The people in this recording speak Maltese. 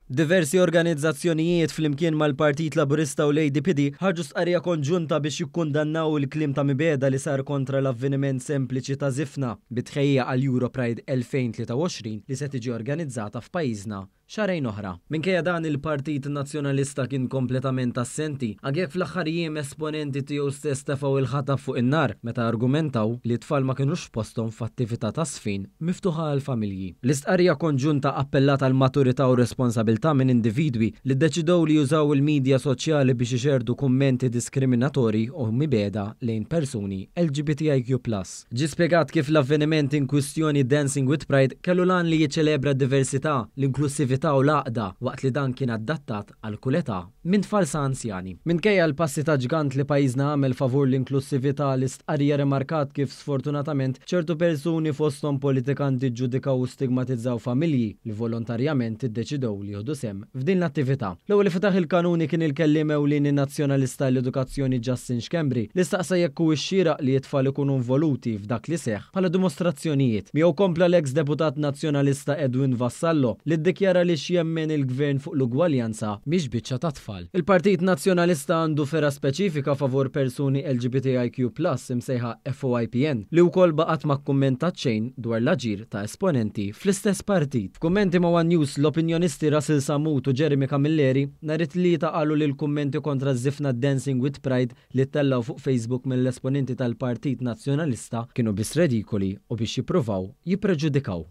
Diversi organizzazzjonijiet flimkien mal-Partit Laburista u l-ADPD ħarġu stqarrija konġunta biex jikkundannaw il-kliem ta' mibegħda li sar kontra l-avveniment sempliċi ta' żifna bi tħejjija għal Europride 2023 li se tiġi organizzata f'pajjiżna xahrejn oħra. Minkejja dan, il-Partit Nazzjonalista kien kompletament assenti, anke jekk fl-aħħar jiem esponenti tiegħu stess tefgħu l-ħatab fuq in-nar meta argumentaw li t-tfal ma kinux f'posthom f'attività ta' żfin miftuħa għall-familji. L-istqarrija konġunta appellat għal maturità u responsabilità minn individwi li ddeċidew li jużaw il-midja soċjali biex ixerrdu kummenti diskriminatorji u mibegħda lejn persuni LGBTIQ plus. Ġie spjegat kif l-avveniment inkwistjoni Dancing with Pride kellu l-għan li jiċċelebra d-diversità, l-inklussività u l-għaqda waqt li dan kien adattat għal kull età, minn tfal sa anzjani. Minkejja l-passi ta' ġgant li pajjiżna għamel favur l-inklussività, l-istqarrija rrimarkat kif sfortunatament ċertu persuni fosthom politikanti ġġudikaw u stigmatizzaw familji li volontarjament iddeċidew li jieħdu sehem f'din l-attività. L-ewwel li fetaħ il-kanuni kien il-kelliem ewlieni Nazzjonalista għall-Edukazzjoni Justin Schembri li staqsa jekk huwiex xieraq li t-tfal ikunu involuti f'dak li seħħ bħala dimostrazzjonijiet. Miegħu kompla l-eks deputat Nazzjonalista Edwin Vassallo li ddikjara li x'jemmen il-Gvern fuq l-ugwaljanza mhix biċċa tat-tfal. Il-Partit Nazzjonalista għandu fergħa speċifika favur persuni LGBTIQ plus imsejħa FOIPN li wkoll baqgħet ma kkummentat xejn dwar l-aġir ta' esponenti fl-istess partit. F'kummenti ma' one News, l-opinjonisti Russell Sammut u Jeremy Camilleri nhar it-Tlieta qalu li l-kummenti kontra ż-żifna Dancing with Pride li ttellgħu fuq Facebook mill-esponenti tal-Partit Nazzjonalista kienu biss redikoli u biex jippruvaw jippreġudikaw.